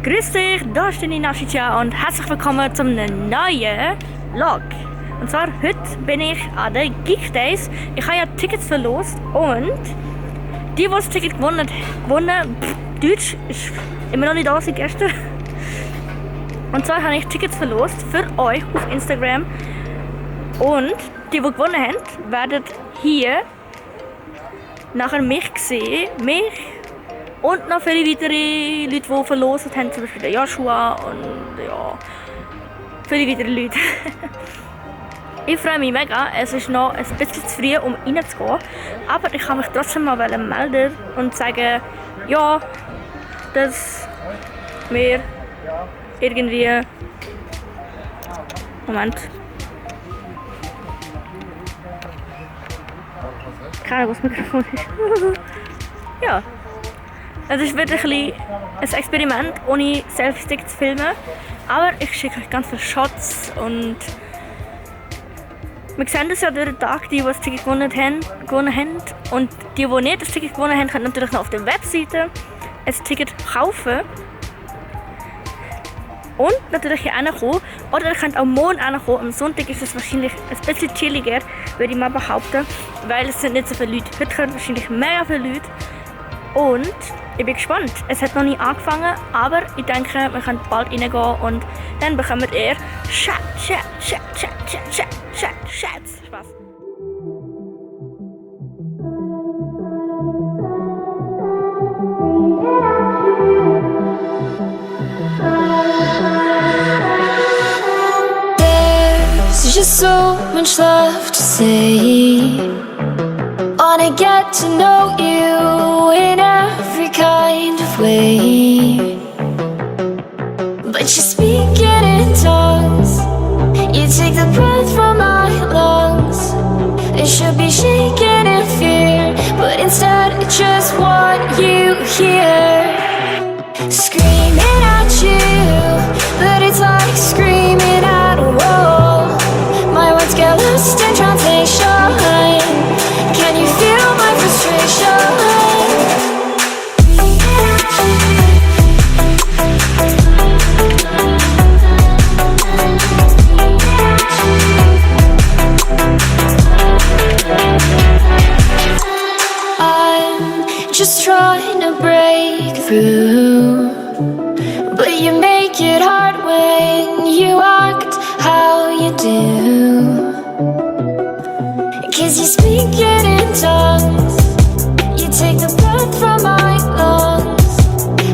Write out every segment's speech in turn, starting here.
Grüß dich, da ist deine Nashicha und herzlich willkommen zum neuen Vlog. Und zwar, heute bin ich an den Geek Days. Ich habe ja Tickets verlost und die das Ticket gewonnen, Deutsch ist immer noch nicht da seit gestern. Und zwar habe ich Tickets verlost für euch auf Instagram. Und die gewonnen haben, werden hier nachher mich sehen. Mich und noch viele weitere Leute, die verlost haben, zum Beispiel der Joshua und ja, viele weitere Leute. Ich freue mich mega, es ist noch ein bisschen zu früh, um reinzugehen, aber ich kann mich trotzdem mal melden und sagen, ja, dass wir irgendwie... Moment. Keine Ahnung, was das Mikrofon ist. Ja. Also es wird ein Experiment, ohne Selfie-Stick zu filmen. Aber ich schicke euch ganz viele Shots und wir sehen das ja durch den Tag, die das Ticket gewonnen haben. Und die nicht das Ticket gewonnen haben, können natürlich noch auf der Webseite ein Ticket kaufen. Und natürlich hier reinkommen. Oder ihr könnt auch morgen reinkommen. Am Sonntag ist es wahrscheinlich ein bisschen chilliger, würde ich mal behaupten. Weil es sind nicht so viele Leute. Heute kommen wahrscheinlich mega viele Leute. Und ich bin gespannt. Es hat noch nicht angefangen, aber ich denke, wir können bald reingehen und dann bekommt ihr Schatz. Spaß. There's just so much left to say. Wanna get to know you in every kind of way. But you speak it in tongues. You take the breath from my lungs. It should be shaking in fear, but instead I just want you here. Screaming at you, but it's like screaming at a wall. My words get lost in translation. Can you feel my frustration? I'm just trying to break through, but you make it hard when you act how you do. 'Cause you speak it in tongues. You take the breath from my lungs.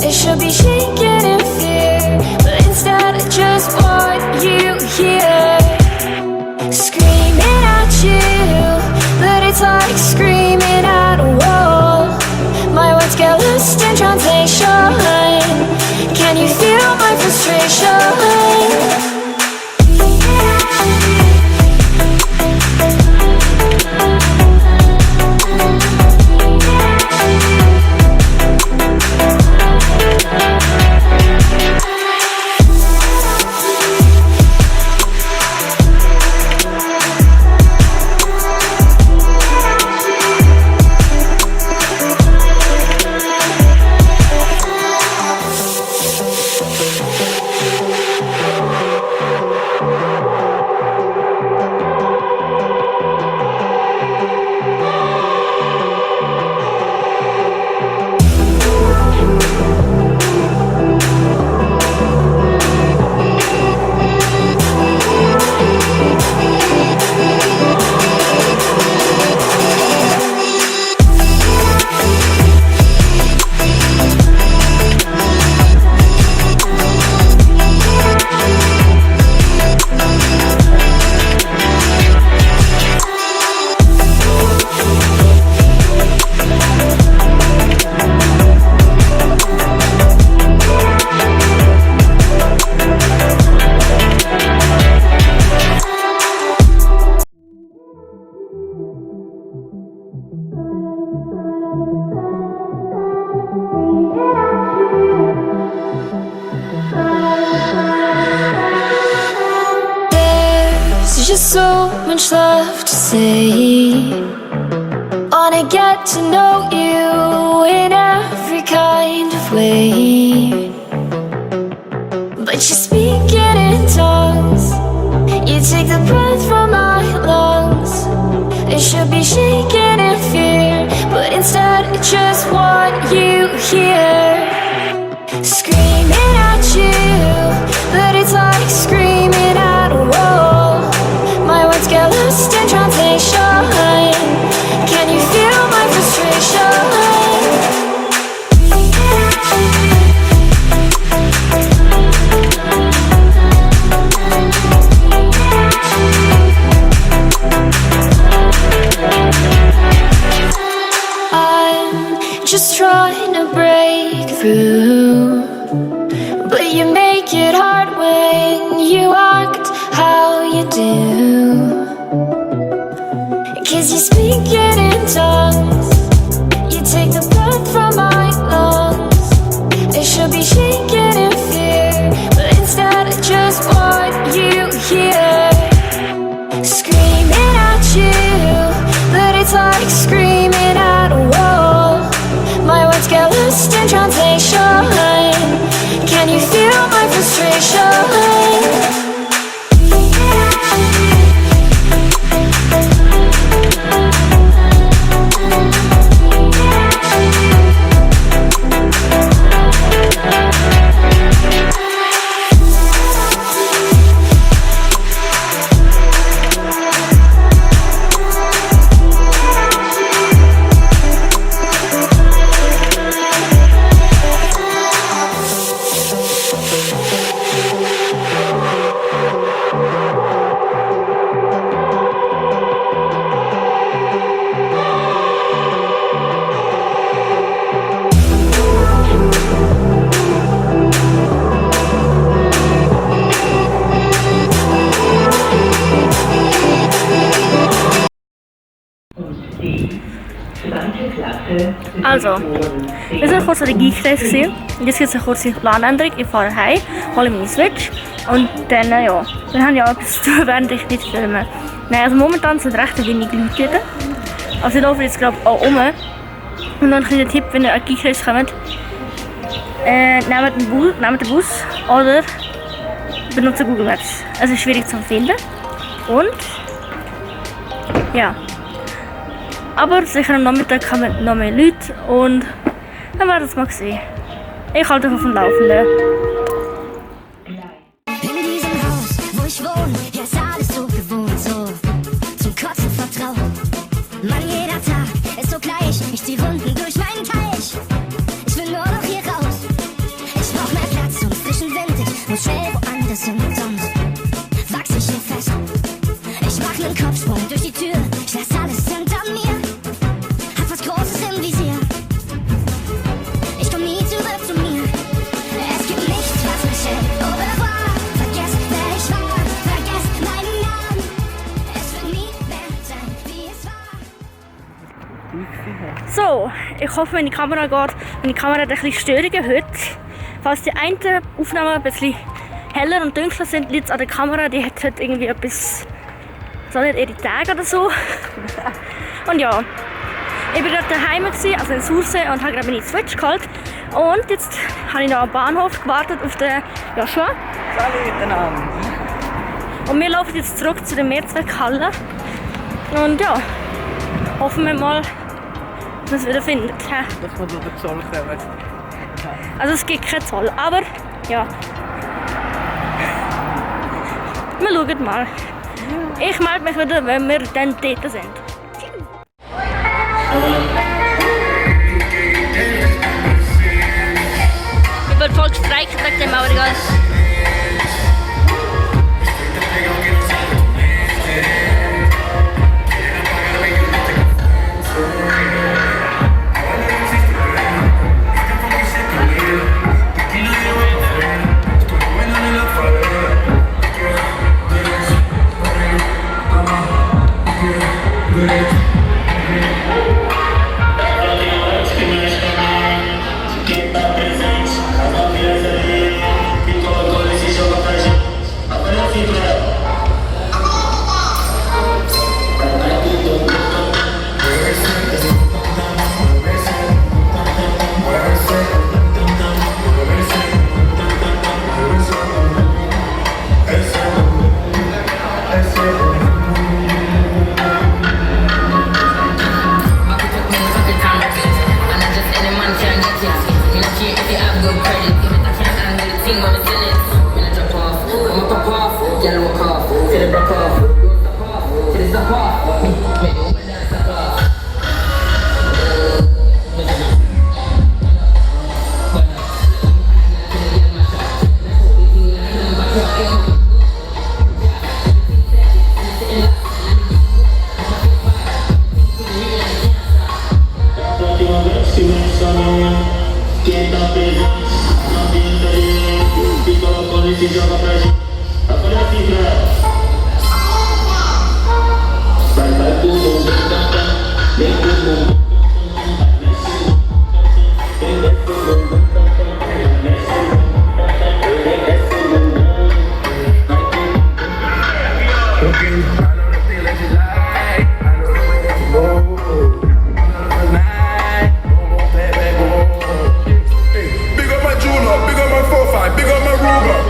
It should be shaking in fear, but instead I just want you here. Screaming at you, but it's like screaming at a wall. My words get lost in translation. Can you feel my frustration? just so much left to say. Wanna get to know you in every kind of way. I just want you here. Screaming at you, but it's like screaming at a wall. My words get lost in translation. Can you feel my frustration? Just trying to break through, but you make it hard when you act how you do. 'Cause you speak it in tongues, you take the blood from my lungs. I should be shaking in fear, but instead I just want you here. Screaming at you, but it's like screaming at a wall. My words get lost in translation. Can you feel my frustration? Also, wir sind kurz an der Geek-Days gewesen. Jetzt gibt es eine kurze Planänderung. Ich fahre heim, hole meine Switch und dann, ja, dann habe ich auch etwas zu tun, während ich nicht filme. Nein, also momentan sind recht wenig Leute dort. Also ich laufe jetzt glaube ich auch um. Und dann ein kleiner Tipp, wenn ihr an die Geek-Days kommt, nehmt den Bus oder benutzt Google Maps. Es ist schwierig zu finden. Und, ja. Aber sicher am Nachmittag kommen noch mehr Leute und dann werden wir es mal sehen. Ich halte euch auf dem Laufenden. In diesem Haus, wo ich wohne, hier ist alles so gewohnt, so zum Kotzen vertraut. Mann, jeder Tag ist so gleich, ich zieh Runden durch meinen Teich. Ich will nur noch hier raus, ich brauch mehr Platz und frischen Wind. Ich muss schnell woanders hin, sonst wachs ich hier fest. Ich mach nen Kopfsprung durch die Tür, ich lass alles hinter mir. Hab was Großes im Visier, ich komm nie zurück zu mir. Es gibt nichts, was mich hält. Au revoir, vergesst, wer ich war, vergesst meinen Namen. Es wird nie mehr sein, wie es war. So, ich hoffe, meine Kamera geht. Meine Kamera hat ein bisschen Störungen heute. Falls die einen Aufnahmen ein bisschen heller und dunkler sind, liegt es an der Kamera. Die hat heute irgendwie etwas, so nicht ihre Tage oder so. Und ja, ich war gerade daheim, also in Sursee, und habe gerade meine Switch geholt. Und jetzt habe ich noch am Bahnhof gewartet auf den Joshua. Hallo miteinander. Und wir laufen jetzt zurück zu der Mehrzweckhalle. Und ja, hoffen wir mal, dass wir es wieder finden. Dass wir durch den Zoll kommen. Also es gibt keinen Zoll, aber ja. Wir schauen mal. Ich melde mich wieder, wenn wir dann dort sind. Ich bin voll gestreikt wegen dem Maurigas. Big up my jeweler, big up my 4-5, big up my Ruger.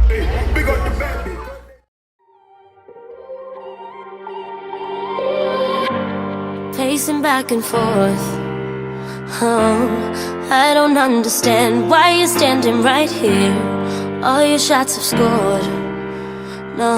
Hey, big up the bad bitch. Pacing back and forth. Oh, I don't understand why you're standing right here. All your shots have scored. No,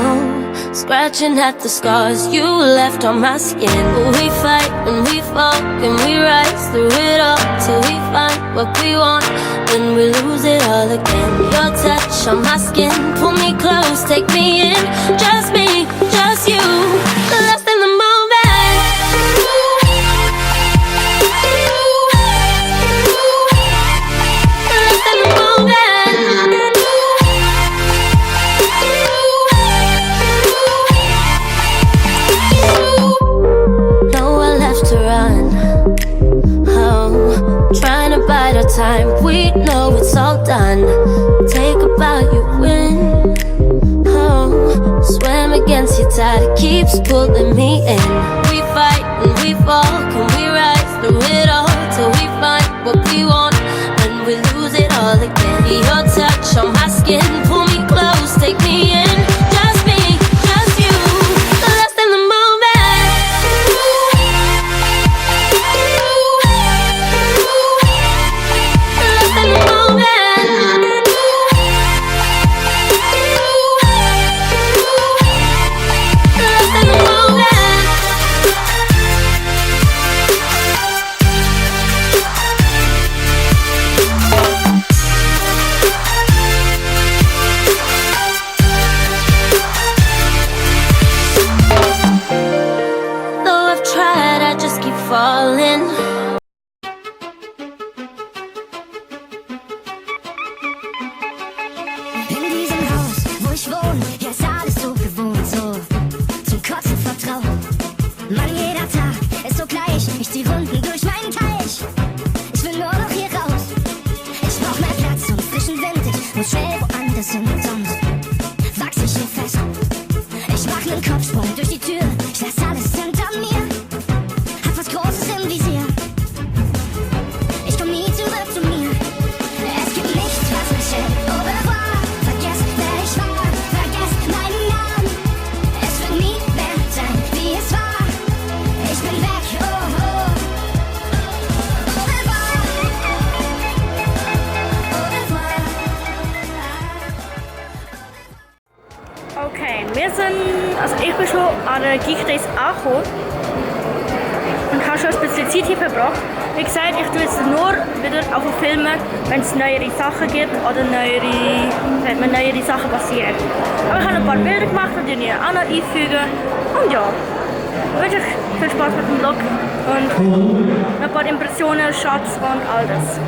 scratching at the scars you left on my skin. We fight and we fall and we rise through it all till we find what we want. Then we lose it all again. Your touch on my skin, pull me close, take me in. Just me, just you, lost in the moment. Time we know it's all done. Take a bow, you win. Oh, swam against your tide, it keeps pulling me in. We fight and we fall, can we rise through it all till we find what we want? And we lose it all again. Your touch on my skin, pull me close, take me in. Just me, just you, lost in the moment. Falling. In diesem Haus, wo ich wohne, hier ist alles so gewohnt, so zum Kotzen vertraut. Mann, jeder Tag ist so gleich, ich zieh Runden durch meinen Teich. Ich will nur noch hier raus, ich brauch mehr Platz und frischen Wind. Ich muss schnell woanders hin und sonst wachs ich hier fest. Ich mach nen Kopfsprung durch die Tür, ich lass alles hinter mir. Hab was Großes im Visier, ich komm nie zurück zu mir. Es gibt nichts, was mich hält. Au revoir, vergesst, wer ich war, vergesst meinen Namen. Es wird nie mehr sein, wie es war. Ich bin weg, oh, oh. Au revoir, au revoir. Okay, wir sind, also ich bin schon an der Geek Days angekommen und habe schon ein bisschen Zeit hier verbracht. Wie gesagt, ich tue jetzt nur wieder auf Filmen, wenn es neuere Sachen gibt oder wenn neuere Sachen passieren. Aber ich habe ein paar Bilder gemacht und die hier auch noch einfügen. Und ja, ich wünsche euch viel Spaß mit dem Vlog und ein paar Impressionen, Shots und all das.